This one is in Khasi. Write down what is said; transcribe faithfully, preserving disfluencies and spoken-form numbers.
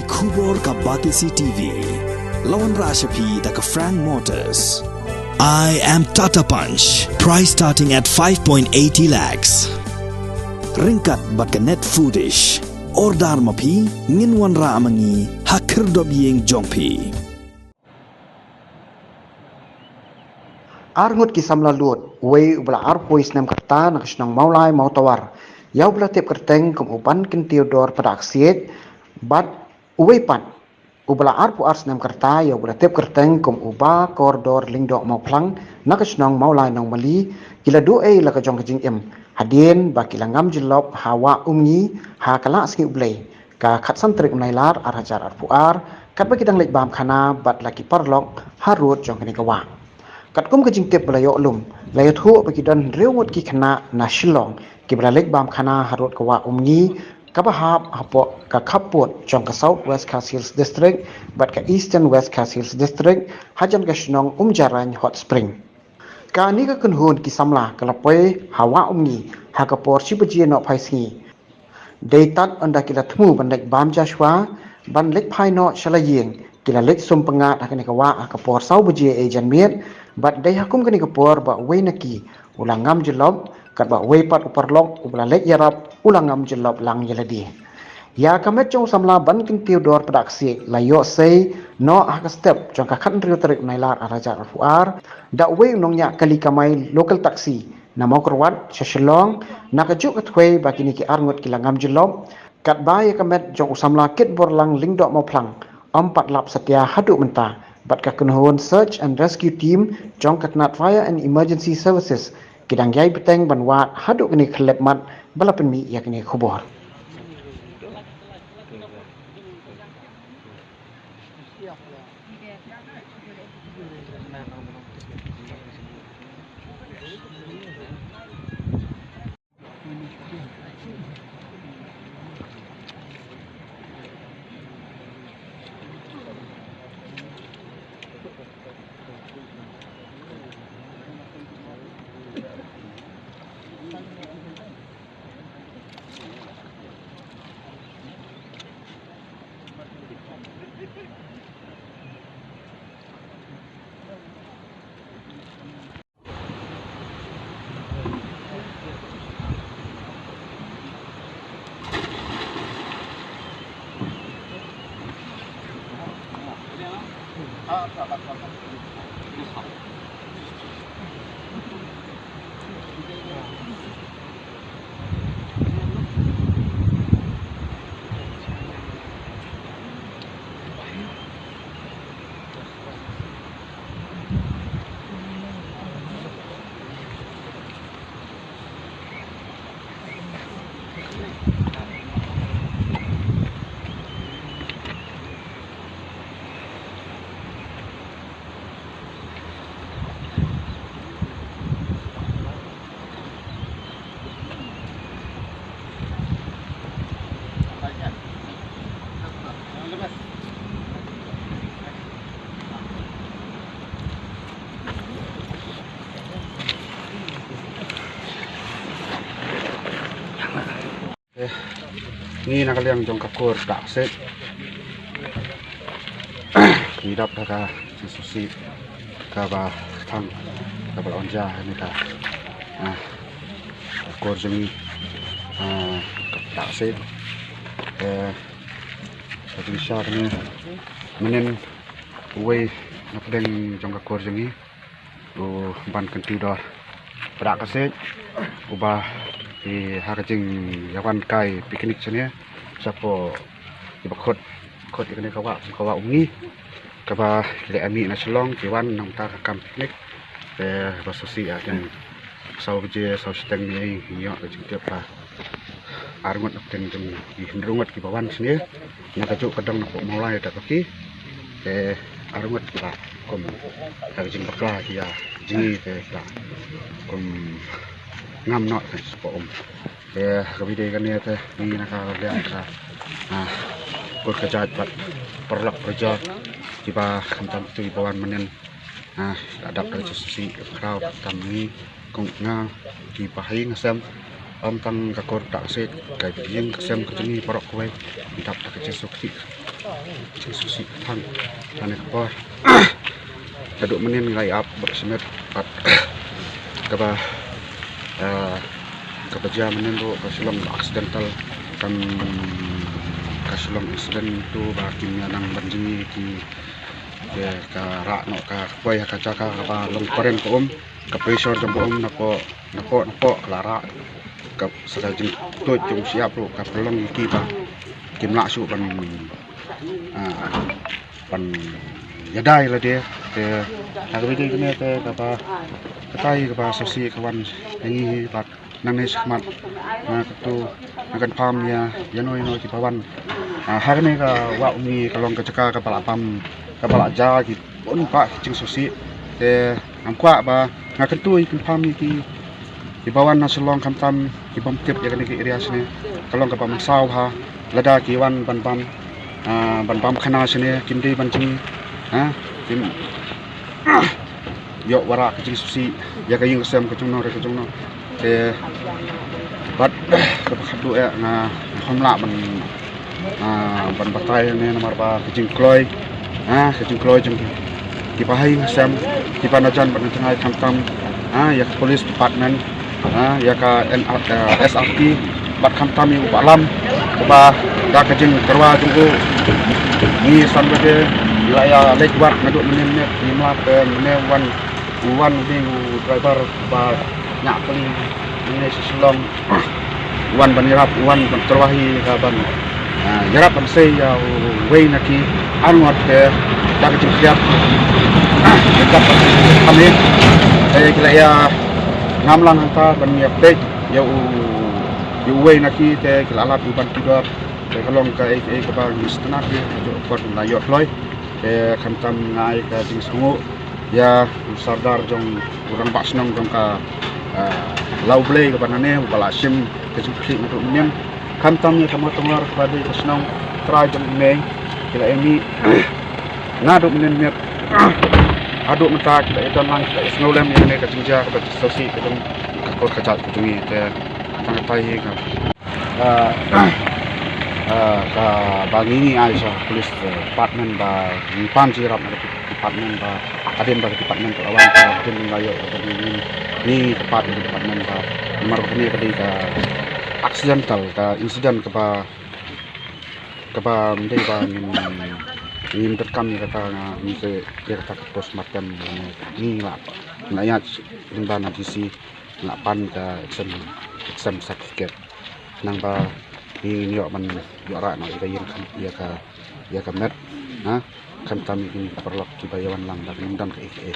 Khubor ka Batesi T V. La wanrah sha phi da ka Frank Motors. I am Tata Punch. Price starting at five point eighty lakhs. Ryngkat bad ka Net Foodish. Order ma phi, ngin wanrah ma ngi ha khyrdop ïing jong phi. Ar ngut ki samla lud, uwei uba la arphew snem ka rta na ka shnong Mawlai Mawtawar, ïa uba la tip kyrteng kum u Ban Kyntiew Dor Pdeng Ksiej, bad uwei pat uba la arphew ar snem ka rta ïa uba la tip kyrteng kum u Ba Kordor Lyngdoh Mawphlang na ka shnong Mawlai Nongmali, ki la duh ei la ka jong ka jingim hadien ba ki la ngam jyllop ha Wah Umngi ha ka Lah Sngi U Blei, ka khatsan tarik Nailar ar hajar arphew ar, katba ki dang leit bam khana bad la ki paralok harud jong kane ka wah. Katkum ka jingtip ba la ïoh lum, la ïathuh ba ki don hynriew ngut ki khynnah na Shillong kiba la leit bam khana harud ka Wah Umngi, kaba hap hapoh ka khappud jong ka South West Khasi Hills District bad ka Eastern West Khasi Hills District, hajan ka shnong Umjarain Hot Spring. Kane ka kynhun ki samla ka la poi ha Wah Umngi ha ka por shi baje nohphai sngi. Dei tad ynda ki la thmu ban leit bam ja shuwa, ban leit phai noh sha la ïing, ki la leit sum pyngngad ha kane ka wah ha ka por saw baje ei janmiet, bad dei ha kum kane ka por ba uwei na ki u la ngam jyllop, katba uwei pat u paralok uba la leit ïarap u la ngam jyllop lang ïa lade. Ïa ka met jong u samla Ban Kyntiew Dor Pdeng Ksiej la ïoh sei noh ha ka step jong ka khathynriew tarik Nailar ar hajar arphew ar, da uwei u nongñiah kali kamai local taxi na Mawkyrwat sha Shillong, na ka juh ka thwei ba kine ki ar ngut ki la ngam jyllop, katba ïa ka met jong u samla Kitborlang Lyngdoh Mawphlang ym pat lap satia haduh mynta, bad ka kynhun Search and Rescue Team jong ka tnat Fire and Emergency Services ki dang ïai bteng ban wad haduh kane ka khyllipmat ba la pynmih ïa kane ka khubor. Eh, ngi na ka liang jong ka kur Dak Sik. Ngi dap da ka jingsngewsih kaba kthang kaba la wan jia ha kane ka, ah, ka kur jong ngi, ah, ka Dak Sik. Eh, ka jingshisha kane mynnin uwei na pdeng jong ka kur jong ngi, u Ban Kyntiew Dor Pdeng Ksiej, uba i ha ka jingïawan kai picnic shane shapoh kiba khot, khot ïa kane ka wah, ka Wah Umngi, kaba ki la mih na Shillong ki wan na ka bynta ka kam picnic. Te ba sngewsih ïa ka dang saw baje, saw shiteng ngi ïoh ka jingtip ba ar ngut na pdeng jong ngi, hynriew ngut kiba wan shane na kajuh ka dong na Mawlai da ka ki. Te ar ngut kiba kum ka jingbakla ïa jong ngi te kiba kum ngam noh ka spah um. Te ka bynta kane te ngi na ka liang ka, ah, kur ka jait bad paralok parajor kiba khamtam tu kiba wan mynnin. Ah, la dap da ka jingsngewsih khraw tam ngi kum nga ki bahaïing hasem, ym tang ka kur Dak Ksiej, ka ïing ka sem ka jong ngi baroh kawei, dap da ka jingsngewsih. Jingsusi thang, thang ne ka por. Ka duk mynnin ngi la ïap bad shimet bad kaba, eh, kaba jia mynnin ruh ka shu long accidental. Kam, ka shu long incident tu ba kim ïa nang ban jngi ki, eh, ka rah noh ka poi ha ka jaka kaba long karen ka um, ka pressure jong ka um napoh napoh napoh ka la rah. Ka sa ka jingtuid jong u shyiap ruh ka pynlong ïa ki ba kim lah shuh ban, ah, ban ïada ïa lade. Te ha kaba ïadei kane te kaba, katai kaba sngewsih ka wan ïa ngi hi bad nangne shakhmat, ah, katu nga kynpham ïa ïano ïano kiba wan, ah, ha kane ka wah u ngi ka long ka jaka kaba la bam, kaba la jia ki bun bah ki jingsngewsih. Te ngam kwah ba, nga kyntu ïa kynpham ïa ki, kiba wan na Shillong khamtam ki bym tip ïa kane ka area shane. Ka long kaba mynsaw bha lada ki wan ban bam, ah, ban bam khana shane, kim dei ban jngi, ha, kim ïoh wanrah ka jingsngewsih ïa ka ïing ka sem ka jong no re ka jong no. Te bad kaba khatduh eh nga, nga hom lah ban, ah, ban batai ne namar ba ka jingkloi, ah, ka jingkloi jong ki, kiba ha ïing ha sem, kiba na jan bad na jngai khamtam, ah, ïa ka police department, ah, ïa ka N R, eh, S R P bad khamtam ïa u bah Lam uba da ka jingtyrwa jong u ngi san baje la ïa leit wad naduh mynnin miet, ngim lah te mynne wan u wan u dei u driver ba ñiah kali mynne sha Shillong. U wan ban ïarap, u wan ban tyrwa hi ka ban, ah, ïarap ban sei ïa uwei na ki. Ar ngut te da ka jingkhriat, ah, ka jingkhriat ka mih. Te ki la ïa ngam lang hangta ban ïa peit ïa u, ïa uwei na ki te ki la lap u ban kudor. Te ka long kaei kaei kaba ngi sngewtynnat ïa ka jong u kot la ïoh kloi. Te khamtam nga ai ka jingsngewnguh ïa u sordar jong u rangbah shnong jong ka, ah, Lawblei kaba nane uba la shim ka jingkyrkieh naduh mynnin. Khamtam ïa ka Mawtangor kaba dei ka shnong trai jong u Mei, ki la ïa mih naduh mynnin miet haduh mynta, ki la ïa don lang, ki la ïa sngewlem ïa kane ka jingjia kaba sngewsih ka jong ka kot ka jait ka jong ngi. Te tang katai hi ka, ah, ah, kaba ngi ngi ai sha police, eh, department ba ngi pan jingïarap na ka department ba hadien ba ka department ka la wan ka hadien ba ïoh ka ngi ngi ngi ka part department ba namar ba kane ka dei ka accidental, ka incident kaba, kaba ym dei ba ngim, ngim donkam ïa kata, nga ngim treh ïa kata ka postmortem. Ngi la, la ïaid lyngba na D C, la pan ka exam, exam certificate. Nang ba ngi ngin ïoh ban ïoh rah noh ïa ka ïing kham, ïa ka, ïa ka met, ha, khamtam ïa ki paralok kiba ïa wan lang ba ngim don kaei kaei.